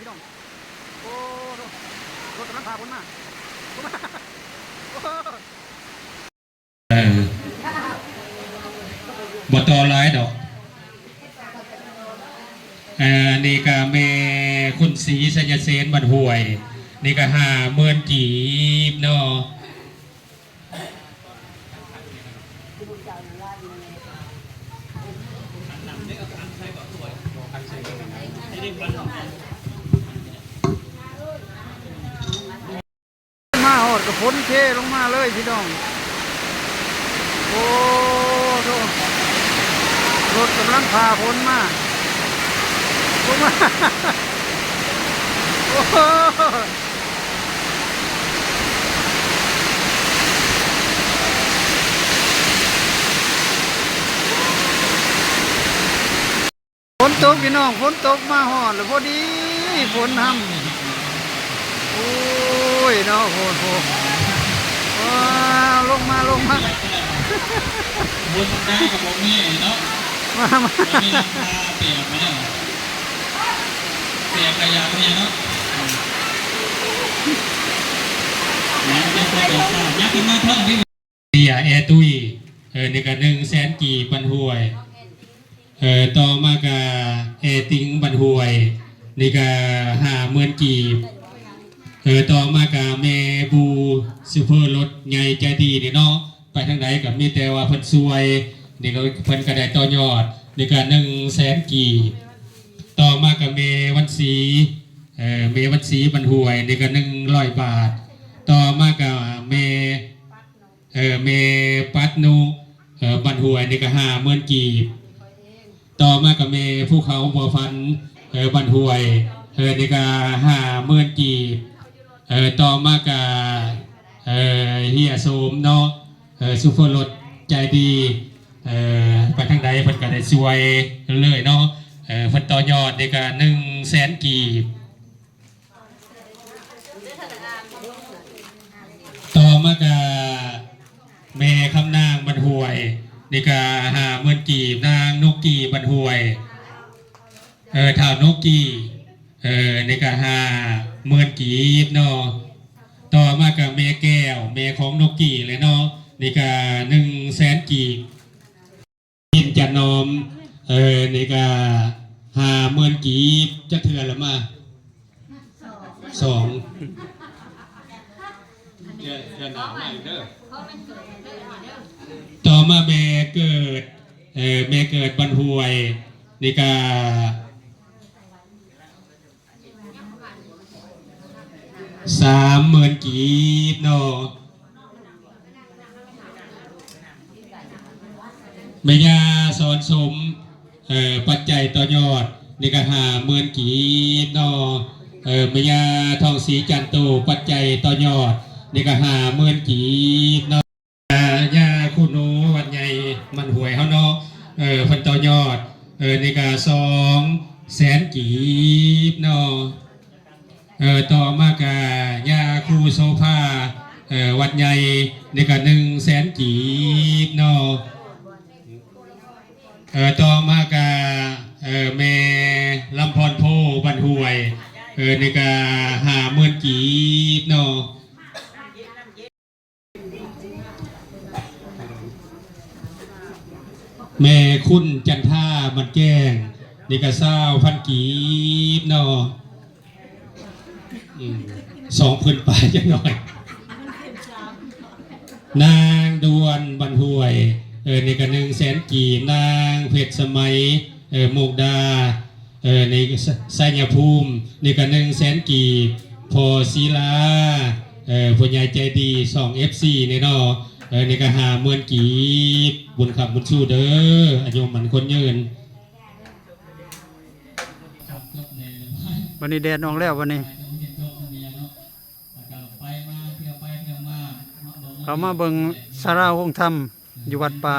ພີ່ນ້ອງ ໂອ້ ລົດກຳລັງຜ່າຝົນມາ ໂອ້ ເອີ ບໍ່ຕໍ່ຫຼາຍດອກ. ເອີ ນີ້ກະແມ່ຄຸນສີ ໄຊຍະເສນ ບ້ານຫ້ວຍ ນີ້ກະຫ້າໝື່ນກີບເນາະ. ມາຮອດກໍຝົນເທລົງມາເລີຍພີ່ນ້ອງ. ໂອ້ໂທ້ ລົດກຳລັງຜ່າຝົນມາ ລົງມາ ໂອ້ໂຫ. ຝົນຕົກພີ່ນ້ອງ ຝົນຕົກມາຮອດແລ້ວພໍດີ ຝົນຫ້ຳ ໂອ້ຍເນາະ ໂອ້ໂຫ ວ້າວ ລົງມາ ລົງມາ ບົນໄດ້ກໍບໍ່ມີເນາະ ມາ ມາ ບໍ່ມີຫຼັງຄາ ປຽກໄປແລ້ວ ປຽກກະຢາກເນາະ ອືມ ແມ່ນ ເປັນຄົນເປັນຊາດ ຍັບຂຶ້ນມາເທິງ ເດຍ ແອຕຸ້ຍ ເອີ ນີ້ກະໜຶ່ງແສນກີບ ບ້ານຫ້ວຍ ເອີ ຕໍ່ມາກະແອຕິງ ບ້ານຫ້ວຍ ນີ້ກະຫ້າໝື່ນກີບ ເອີ ຕໍ່ມາກະແມ່ບູ ໂຊເຟີລົດໃຫຍ່ໃຈດີນີ້ເນາະ ໄປທາງໃດກະມີແຕ່ວ່າເພິ່ນຊ່ວຍ ນີ້ກະເພິ່ນກະໄດ້ຕໍ່ຍອດ ນີ້ກະໜຶ່ງແສນກີບ ຕໍ່ມາກະແມ່ວັນສີ ເອີ ແມ່ວັນສີ ບ້ານຫ້ວຍ ນີ້ກະໜຶ່ງຮ້ອຍບາດ ຕໍ່ມາກະແມ່ ເອີ ແມ່ປັດນຸ ເອີ ບ້ານຫ້ວຍ ນີ້ກະຫ້າໝື່ນກີບ ຕໍ່ມາກະແມ່ພູເຂົາບົວພັນ ເອີ ບ້ານຫ້ວຍ ເອີ ນີ້ກະຫ້າໝື່ນກີບ ເອີ ຕໍ່ມາກະ ເອີ ເຮຍໂສມເນາະ ເອີ ໂຊເຟີລົດໃຈດີ ເອີ ໄປທາງໃດເພິ່ນກະໄດ້ຊ່ວຍເລີຍເນາະ ເອີ ເພິ່ນຕໍ່ຍອດ ນີ້ກະໜຶ່ງແສນກີບ. ຕໍ່ມາກະແມ່ຄຳນາງ ບ້ານຫ້ວຍ ນີ້ກະຫ້າໝື່ນກີບ ນາງນົກກີ້ ບ້ານຫ້ວຍ ເອີ ທ້າວນົກກີ້ ເອີ ນີ້ກະຫ້າໝື່ນກີບເນາະ ຕໍ່ມາກະແມ່ແກ້ວ ແມ່ຂອງນົກກີ້ແຫຼະເນາະ ນີ້ກະໜຶ່ງແສນກີບ. ຈິນຈັນນອມ ເອີ ນີ້ກະຫ້າໝື່ນກີບ ຈັກເທື່ອລະມາ ສອງ ເດືອນ ເດືອນໜ້າມາອີກເດີ ຕໍ່ມາແມ່ເກີດ ເອີ ແມ່ເກີດ ບ້ານຫ້ວຍ ນີ້ກະ ສາມໝື່ນກີບເນາະ ແມ່ຍ່າສອນສົມ ເອີ ປັດໄຈຕໍ່ຍອດ ນີ້ກະຫ້າໝື່ນກີບເນາະ ເອີ ແມ່ຍ່າທອງສີຈັນໂຕ ປັດໄຈຕໍ່ຍອດ ນີ້ກະຫ້າໝື່ນກີບເນາະ. ອ່າ ຍ່າຄູໜູວັດໃຫຍ່ບ້ານຫ້ວຍເຮົາເນາະ ເອີ ເພິ່ນຕໍ່ຍອດ ເອີ ນີ້ກະສອງແສນກີບເນາະ ເອີ ຕໍ່ມາກະຍ່າຄູໂສພາ ເອີ ວັດໃຫຍ່ ນີ້ກະໜຶ່ງແສນກີບເນາະ ເອີ ຕໍ່ມາກະ ເອີ ແມ່ລຳພອນໂພ ບ້ານຫ້ວຍ ເອີ ນີ້ກະຫ້າໝື່ນກີບເນາະ. ແມ່ຄຸນຈັນທາ ມັນແຈ້ງ ນີ້ກະຊາວພັນກີບເນາະ ອືມ ສອງພັນປາຍຈັກໜ້ອຍ ນາງດວນ ບ້ານຫ້ວຍ ເອີ ນີ້ກະໜຶ່ງແສນກີບ ນາງເພັດສະໄໝ ເອີ ມຸກດາ ເອີ ນີ້ ໄຊ ໄຊຍະພູມ ນີ້ກະໜຶ່ງແສນກີບ ພໍ່ສີລາ ເອີ ຜູ້ໃຫຍ່ໃຈດີ ຊ່ອງເອັຟຊີນີ້ເນາະ ເອີ ນີ້ກະຫ້າໝື່ນກີບ ບຸນຄ້ຳບຸນຊູເດີ ອາຍຸໝັ້ນຂວັນຍືນ. ບັດນີ້ແດດອອກແລ້ວບັດນີ້ ເຂົ້າມາເບິ່ງສາລາໂຮງທຳ ຢູ່ວັດປ່າ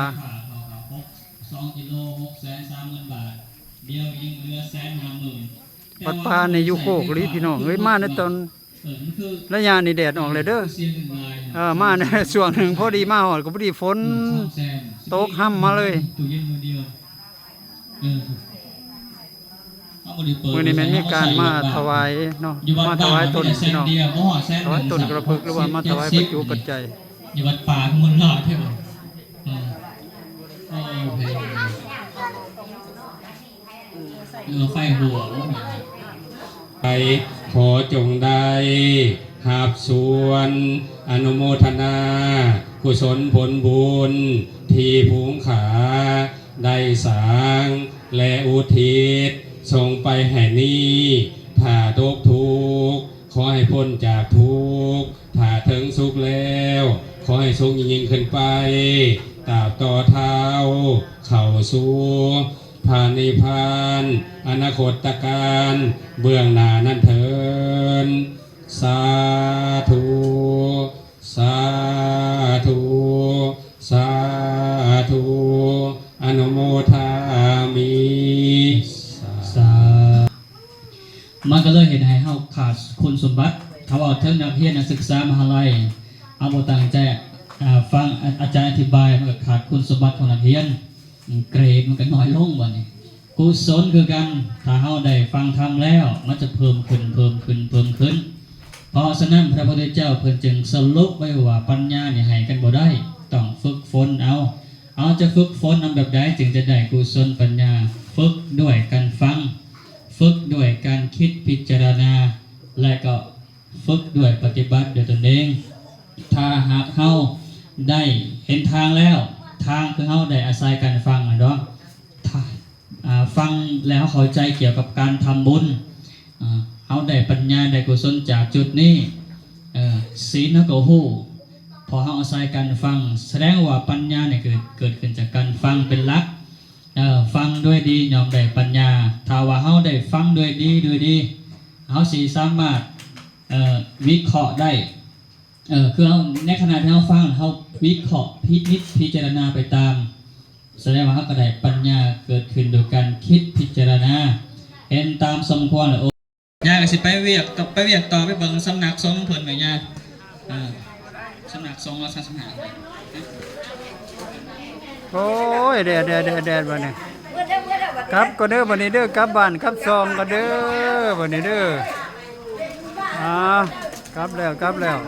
ສອງກິໂລ ຫົກແສນສາມໝື່ນບາດ ດຽວຍິງເຫຼືອແສນຫ້າໝື່ນ ວັດປ່ານີ້ຢູ່ໂຄກອີ່ຫຼີພີ່ນ້ອງເອີຍ ມາໃນຕອນໄລຍະນີ້ແດດອອກແລ້ວເດີ ເອີ ມາໃນຊ່ວງໜຶ່ງ ພໍດີມາຮອດກໍພໍດີຝົນຕົກຫ້ຳມາເລີຍ ເອີ ເອົາ ມື້ນີ້ແມ່ນມີການມາຖວາຍເນາະ ມາຖວາຍຕົ້ນພີ່ນ້ອງ ຖວາຍຕົ້ນກະລະພຶກ ຫຼືວ່າມາຖວາຍປັດຈຸປັດໄຈ ຢູ່ວັດປ່າພຸ້ນລະເທວະ ເອີ ເອີ ໄຟຫົວ ໄປ ຂໍຈົ່ງໄດ້ຮັບສ່ວນອະນຸໂມທະນາກຸສົນຜົນບຸນທີ່ພູງຂ້າໄດ້ສ້າງ ແລະ ອຸທິດສົ່ງໄປໃຫ້ນີ້ ຖ້າຕົກທຸກ ຂໍໃຫ້ພົ້ນຈາກທຸກ ຖ້າເຖິງສຸກແລ້ວ ຂໍໃຫ້ສຸກຍິ່ງໆຂຶ້ນໄປ ຕາບຕໍ່ເທົ່າເຂົ້າສູ່ພະນິບພານ ອະນາຄົດຕະການເບື້ອງໜ້ານັ້ນເທີນ ສາທຸ ສາທຸ ສາທຸ ອະນຸໂມທາມິ ສາ ມັນກໍເລີຍເຮັດໃຫ້ເຮົາຂາດຄຸນສົມບັດ. ຖ້າເວົ້າເຖິງນັກຮຽນນັກສຶກສາມະຫາໄລ ເຮົາບໍ່ຕັ້ງໃຈ ອາ ຟັງອາ ອາຈານອະທິບາຍ ມັນກໍຂາດຄຸນສົມບັດຂອງນັກຮຽນ ເກຣດມັນກໍນ້ອຍລົງບາດນີ້. ກຸສົນຄືກັນ ຖ້າເຮົາໄດ້ຟັງທຳແລ້ວ ມັນຈະເພີ່ມຂຶ້ນ ເພີ່ມຂຶ້ນ ເພີ່ມຂຶ້ນ. ເພາະສະນັ້ນ ພະພຸດທະເຈົ້າເພິ່ນຈຶ່ງສະຫຼຸບໄວ້ວ່າ ປັນຍານີ້ໃຫ້ກັນບໍ່ໄດ້ ຕ້ອງຝຶກຝົນເອົາ. ເຮົາຈະຝຶກຝົນນຳແບບໃດຈຶ່ງຈະໄດ້ກຸສົນປັນຍາ? ຝຶກດ້ວຍການຟັງ, ຝຶກດ້ວຍການຄິດພິຈາລະນາ ແລະ ກໍຝຶກດ້ວຍປະຕິບັດດ້ວຍຕົນເອງ. ຖ້າຫາກເຮົາໄດ້ເຫັນທາງແລ້ວ, ທາງຄືເຮົາໄດ້ອາໄສການຟັງນັ້ນເນາະ. ອາ ຟັງແລ້ວເຂົ້າໃຈກ່ຽວກັບການທຳບຸນ, ອາ ເຮົາໄດ້ປັນຍາ ໄດ້ກຸສົນຈາກຈຸດນີ້, ເອີ ສີນເຮົາກໍຮູ້ ເພາະເຮົາອາໄສການຟັງ, ສະແດງວ່າປັນຍານີ້ເກີດ ເກີດຂຶ້ນຈາກການຟັງເປັນຫຼັກ. ເອີ ຟັງດ້ວຍດີຍ່ອມໄດ້ປັນຍາ. ຖ້າວ່າເຮົາໄດ້ຟັງດ້ວຍດີ ດ້ວຍດີ, ເຮົາຊິສາມາດ ເອີ ວິເຄາະໄດ້. ເອີ ຄືເຮົາ ໃນຂະນະທີ່ເຮົາຟັງ ເຮົາວິເຄາະ ພິນິດ ພິຈາລະນາໄປຕາມ, ສະແດງວ່າເຮົາກໍໄດ້ປັນຍາເກີດຂຶ້ນໂດຍການຄິດພິຈາລະນາ ເຫັນຕາມສົມຄວນແລ້ວ. ໂອ້ ຍ່າກໍຊິໄປວຽກ ໄປວຽກຕໍ່ ໄປເບິ່ງສຳນັກສົງເພິ່ນແມ່ຍ່າ. ເອີ ສຳນັກສົງລາວສາມສິບຫ້າ. ໂອ້ຍ ແດດ ແດດ ແດດ ແດດ ບາດນີ້ ກັບກ່ອນເດີ ບາດນີ້ເດີ ກັບບ້ານກັບຊ່ອງກ່ອນເດີ ບາດນີ້ເດີ. ອ່າ ກັບແລ້ວ ກັບແລ້ວ.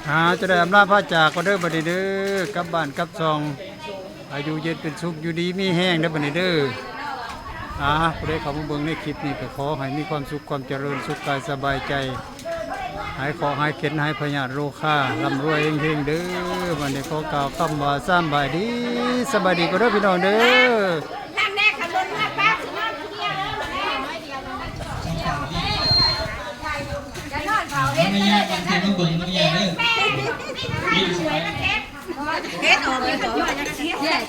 ອ່າ ຈະໄດ້ອຳລາພາຈາກກ່ອນເດີ ບາດນີ້ເດີ ກັບບ້ານກັບຊ່ອງ ອາຍຸເຢັນເປັນສຸກ ຢູ່ດີມີແຮງເດີ ບາດນີ້ເດີ. ອ່າ ຜູ້ໃດເຂົ້າມາເບິ່ງໃນຄລິບນີ້ ກໍຂໍໃຫ້ມີຄວາມສຸກຄວາມຈະເລີນ ສຸກກາຍສະບາຍໃຈ ຫາຍເຄາະຫາຍເຂັນ ຫາຍພະຍາດໂລຄາ ລ່ຳລວຍເຮັງໆເດີ. ບາດນີ້ຂໍກ່າວຄຳວ່າສຳບາຍດີ ສະບາຍດີກ່ອນເດີພີ່ນ້ອງເດີ. ເຮັດອອກເລີຍ.